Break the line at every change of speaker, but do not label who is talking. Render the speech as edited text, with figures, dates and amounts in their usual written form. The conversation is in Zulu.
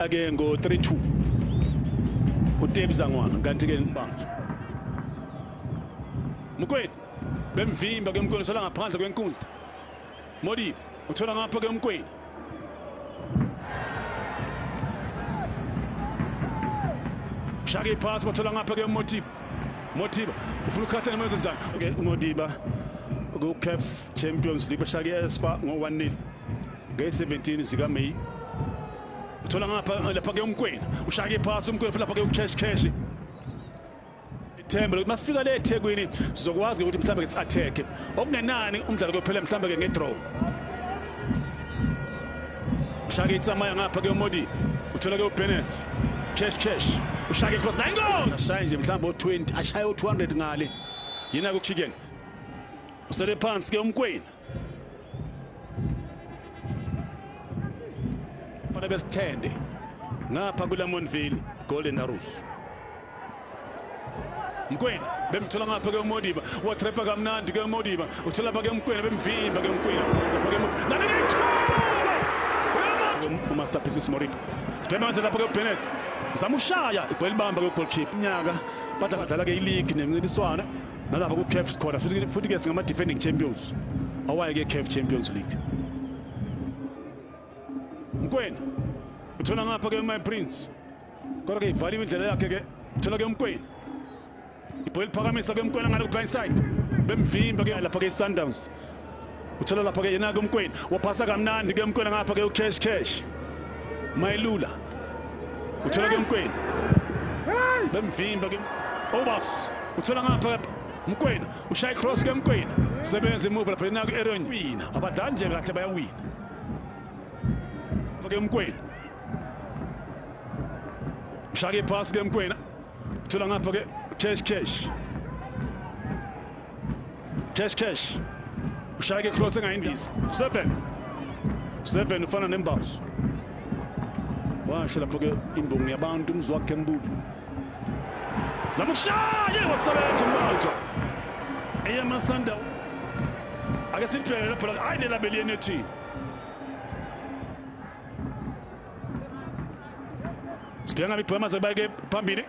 Ke ngo 3-2 uTebza Ngwana kanti ke Mbanzo Mkwena bemvimba ke Mkwena sola ngaphandle kwenkundla. Modiba uthola ngapha ke Mkwena. Shaka ipass bathola ngapha ke Modiba. Modiba ufuna ukukhatha noma wenzani? Okay, Modiba ku CAF Champions League bashaka iSPA ngo 1-0 nge-17 zika May. Uthola ngapha lapha ke uMkwena ushaka ipass uMkwena lapha ke uCash Cash. Ithemba lokuthi masifika le eThekwini sizokwazi ukuthi mhlambe ke si-attack okungenani umdlalo kuyophela mhlambe ke ngedraw. Ushaka itsamaya ngapha ke uModi uthola ke uBennett. Cash Cash ushaka icross nayingozi ashaya nje mhlambe o20 ashaya o200 ngale yena ku Chicken usele phansi ke uMkwena. Fanele besithende ngapha kulamonville Golden Arrows. Mkwena bemthola ngapha ke uModiba watrepa kamnandi ke uModiba uthola lapha ke uMkwena bemvimba ke uMkwena lapha ke nalike ithuba uMaster Pieces Moripe sibhema lapha ke uBennett zamushaya ibhola libamba ke goalkeeper nyaka badlala ke ileague nemncintiswano nalapha ku CAF khona futhi ke singama defending champions awaye ke CAF Champions League. Mkwena uthola ngapha ke My Prince kodwa ke ivaliwe indlela yakhe ke uthola ke uMkwena ibhola liphakamisa ke uMkwena ngale ku blind side bemvimba ke lapha ke Sundowns uthola lapha ke yena ke uMkwena waphasa kamnandi ke uMkwena ngapha ke uCash Cash Mailula uthola ke uMkwena bemvimba ke Obas uthola ngapha Mkwena ushaya cross ke Mkwena sebenza imuva lapha yena ke Aaron wina abadlali nje kahle bayawina ke Mkwena ushaya ipass ke Mkwena uthola ngapha ke Cash Cash Cash Cash ushaya ke cross engayindisa 7 ufana nembazo washo lapho ke imbongi yabantu umzwakhe Mbulu zamushaya wasebenza uMbanzo eyamasanda ake sibheke lapho ayi lela beliyeni ethini sibheka ngaphi ibhola maze bayeke phambili.